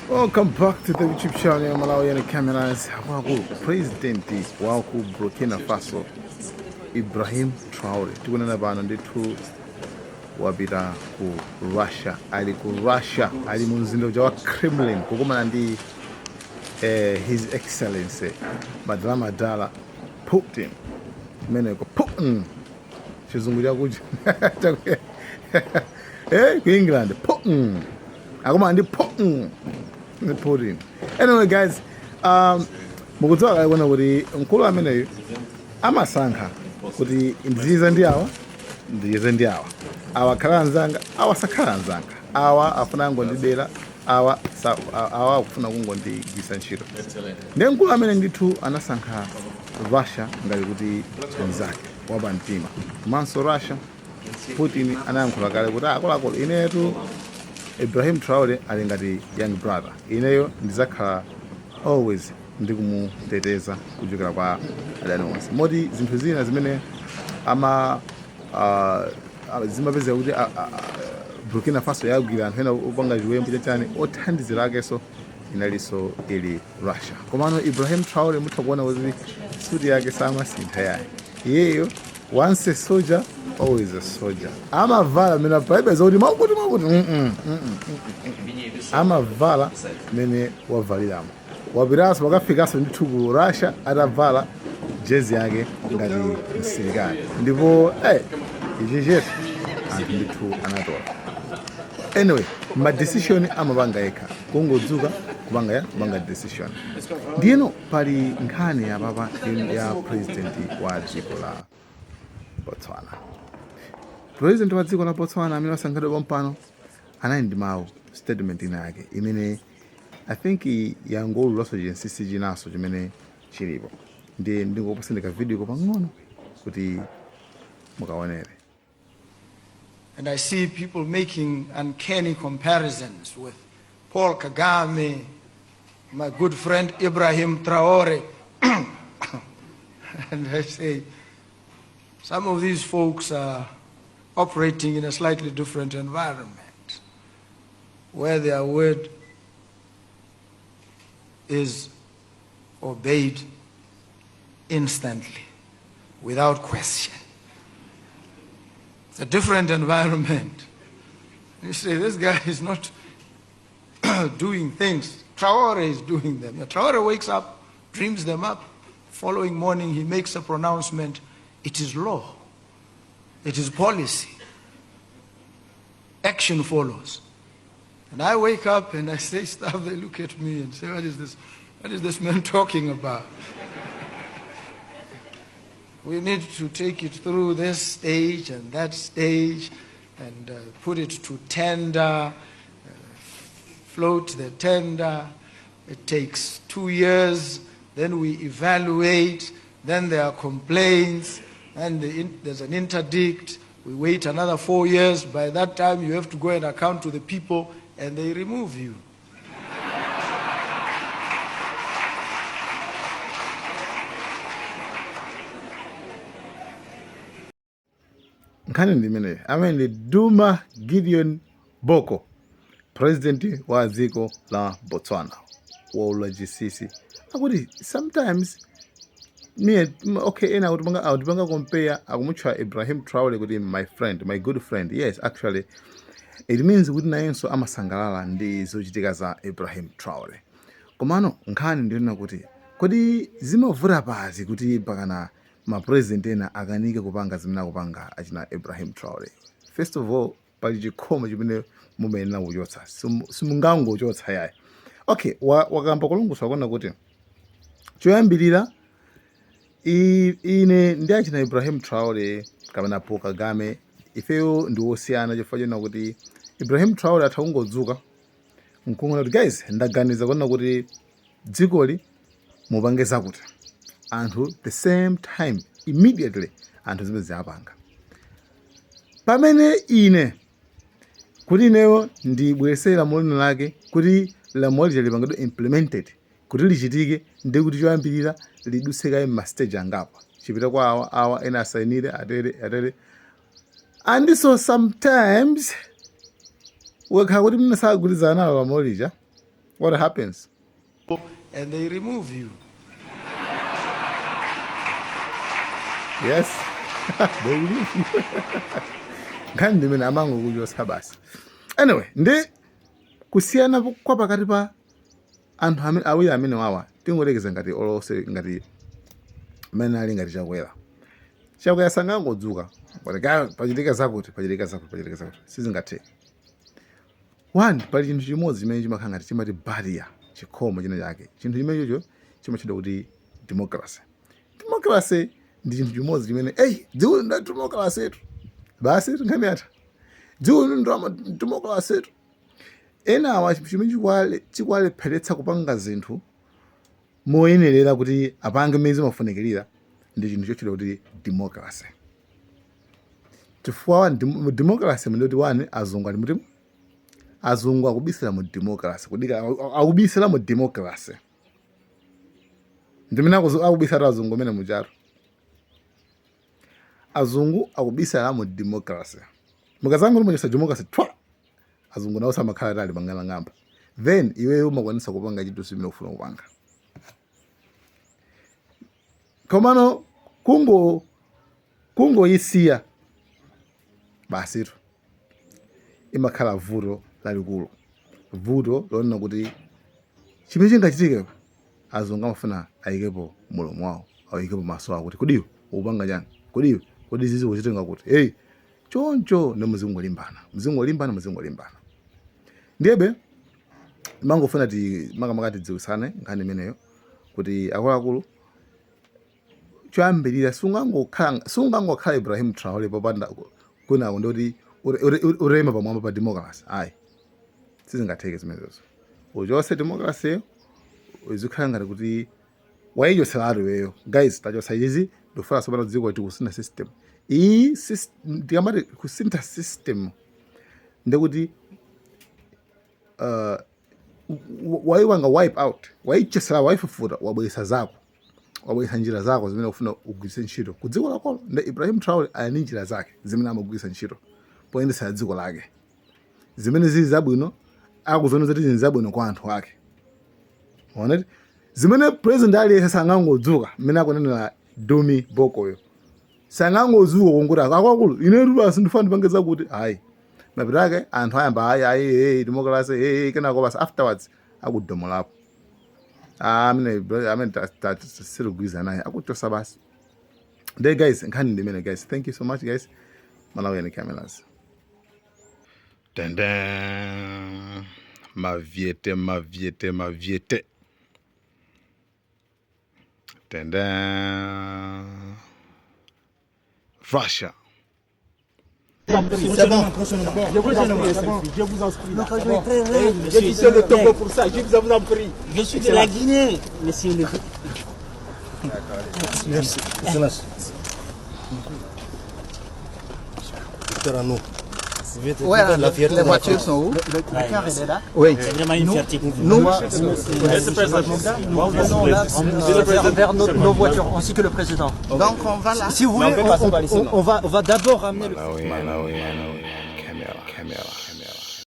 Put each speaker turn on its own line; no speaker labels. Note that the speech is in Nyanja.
Welcome back to the YouTube channel ya Malawi Cameras. Akuluakulu, president wa ku Burkina Faso Ibrahim Traore, tikunena pano ndithu wapita ku Russia, ali ku Russia, ali mu mzinda uja wa Kremlin kukumana ndi His Excellency Madala Madala Putin, kumeneko Putin chizungu chakuja ku England Putin akumana ndi Putin ndi Putin. Anyway guys, mukudziwa kale kuona kuti mkulu ameneyu amasankha kuti ndizicheza ndi awa, ndicheze ndi awa, awa akhala anzanga, awa sakhala anzanga, awa afuna angondibera, awa awa akufuna kungondigwiritsa ntchito. Ndiye mkulu amene ndithu anasankha Russia ngati kuti mnzake wapamtima. Komanso Russia, Putin anayankhula kale kuti akuluakulu, inetu Ibrahim Traore ali ngati young brother, ineyo ndizakhala always ndikumuteteza kuchokera kwa adani onse. Moti zinthu zina zimene ama zimapezeka kuti Burkina Faso yagwira anthu ena opanga chiwembu chachani, othandizira akenso inalinso ili Russia. Komano Ibrahim Traore mutha kuona kuti suti yake samasintha yayi. Iyeyo once a soldier always a soldier. Amavala mene palibe zoti mwakuti mwakuti Amavala mene wavaliramo. Wapitanso wakafikanso ndithu ku Russia atavala jezi yake ngati msilikali. Ndipo ichi chetu anthu ndithu anatola. Anyway, ma decision amapanga yekha, kungodzuka kupanga ya kupanga decision. Ndiyeno pali nkhani yapapa ya president wa dziko la Botswana. President wa dziko la Botswana amene wasankhidwa pompano anali ndi mawu, statement ina yake imene I think yangoululaso chinsinsi chinanso chimene chilipo. Ndiye ndingokupasani ka video pang'ono kuti mukaonere.
And I see people making uncanny comparisons with Paul Kagame, my good friend Ibrahim Traore. And I say, some of these folks are operating in a slightly different environment, where their word is obeyed instantly, without question. It's a different environment. You say, this guy is not doing things. Traore is doing them. Traore wakes up, dreams them up. Following morning, he makes a pronouncement. It is law. It is policy. Action follows. And I wake up and I say stuff, they look at me and say, what is this? What is this man talking about? We need to take it through this stage and that stage and put it to tender, float the tender. It takes 2 years, then we evaluate, then there are complaints, and there's an interdict. We wait another 4 years. By that time, you have to go and account to the people, and they remove you.
Nkhani ndi imeneyo. Amene ndi Duma Gideon Boko, president wa dziko la Botswana, waulula chinsinsi akuti sometimes me okay, ena akutipanga compare, akumutchula Ibrahim Traore kuti my friend, my good friend. Yes, actually it means kuti nayenso amasangalala ndi zochitika za Ibrahim Traore. Komano nkhani ndiyonena kuti kodi zimavuta pati kuti mpakana ma president ena akanike kupanga zimene akupanga achina Ibrahim Traore? First of all, pali chikhoma chimene mumayenera kuchotsa, simungangochotsa yayi. Okay, wakamba kulongosola kuona kuti choyambirira ine ndi achina Ibrahim Traore kapena Paul Kagame ifeyo ndi wosiyana, chifukwa chonena kuti Ibrahim Traore atha kungodzuka nkunena kuti guys, ndaganiza kuona kuti dzikoli mupange zakuti, anthu the same time immediately anthu zimene ziyapanga. Pamene ine kuti ineyo ndibweretse lamulo lina lake kuti lamulo lija lipangidwe implemented kuti lichitike, ndi kuti choyambirira lidutse kaye ma stage angapo, chipita kwa awa awa, ena asayinire, atere atere. And so sometimes ukakhala kuti mwina sakugwirizana nalo lamulo lija. What happens?
And they remove you.
Yes, they remove you. Nkhani ndimene amangokuchotsa basi. Anyway, ndi kusiyana kwa pakati pa anthu awiri amene wawa, tingolekeza ngati olose ngati amene ali ngati Chakwera. Chakwera sangangodzuka kuti pachitika zakuti, pachitika zakuti, pachitika zakuti, sizingatheke. One, pali chinthu chimodzi chimene chimakhala ngati chimati barrier, chikhomo china chake. Chinthu chimenechocho chimatchedwa kuti democracy. Democracy ndi chinthu chimodzi chimene, eyi, dziko ndi democracy tu basi, nkhani yatha. Dziko ndi democracy tu. Ena awa chimene chikuwalepheretsa kupanga zinthu moyenerera kuti apange mmene zimafunikirira ndi chinthu chotchedwa kuti democracy. Chifukwa one, democracy ndikuti one, azungu ali muti, azungu akubisira mu democracy, kudika akubisira mu democracy, ndimene akubisira azungu amene mucharo. Azungu akubisira mu democracy. Mukazango muchotsa democracy twa, azungu nawo samakhala tali mang'alang'amba. Then iweyo umakwanisa kupanga chinthu chimene ufuna kupanga. Komano kungoyisiya basitu, imakhala vuto lalikulu, vuto lonena kuti chimene chingachitike, azungu amafuna ayikepo mulomo wawo, ayikepo maso awo kuti kodi ukupanga chani, kodi kodi zizi kuchitika kuti hey, choncho ndi muzingolimbana, muzingolimbana, muzingolimbana. Ndiyebe mangofuna ti makamaka tidziwisane nkhani imeneyo kuti akuluakulu, choyambirira sungangokhala Ibrahim Traore popanda kwinako ndoti urema pamwamba pa democracy. Ayi, sizingatheke zimenezo. Uchose democracy, izikhala ngati kuti wayichotseratu iweyo. Guys, tachosa izi, ndikufuna tsopano dziko tikusintha system iyi. Tikamati kusintha system, ndikuti wayiwanga wipe out, wayichosera, wayifufuta, wabweresa zako, wabweresa njira zako zimene ufuna ugwiritse ntchito ku dziko lakolo. Ndi Ibrahim Traore ali ndi njira zake zimene amagwiritsa ntchito poyendesera dziko lake, zimene zili zabwino, akuziona zoti zili zabwino kwa anthu ake. Oneti zimene president aliyense sangangodzuka, mmene akunenera Dumi Bokoyo, sangangodzuka kunguti akuluakulu, inetu basi ndifuna ndipange zakuti. Ayi, mapito ake anthu ayamba ayi ayi, hey, democracy, hey, kenako basi afterwards akudomolapo. Ah, amene sitigwirizana naye akuchosa basi. Ndiye guys, nkhani ndimene guys. Thank you so much guys. Malawi Cameras. Tenden. Maviete, maviete, maviete. Tenden. Russia.
C'est bon. Je vous en prie. J'ai quitté le Togo pour ça. Je vous en prie.
Je suis de la Guinée, monsieur le.
Merci. Excellence. Docteur Arnaud.
Ouais,
la fierté
les
de la
voitures
France.
sont où? Le car, il est là.
Oui.
C'est vraiment une fierté pour vous.
Nous, nous venons là
vers nos voitures, ainsi que le président.
Donc on va là.
Si vous voulez, on va d'abord ramener le
Malawi, Malawi, Malawi.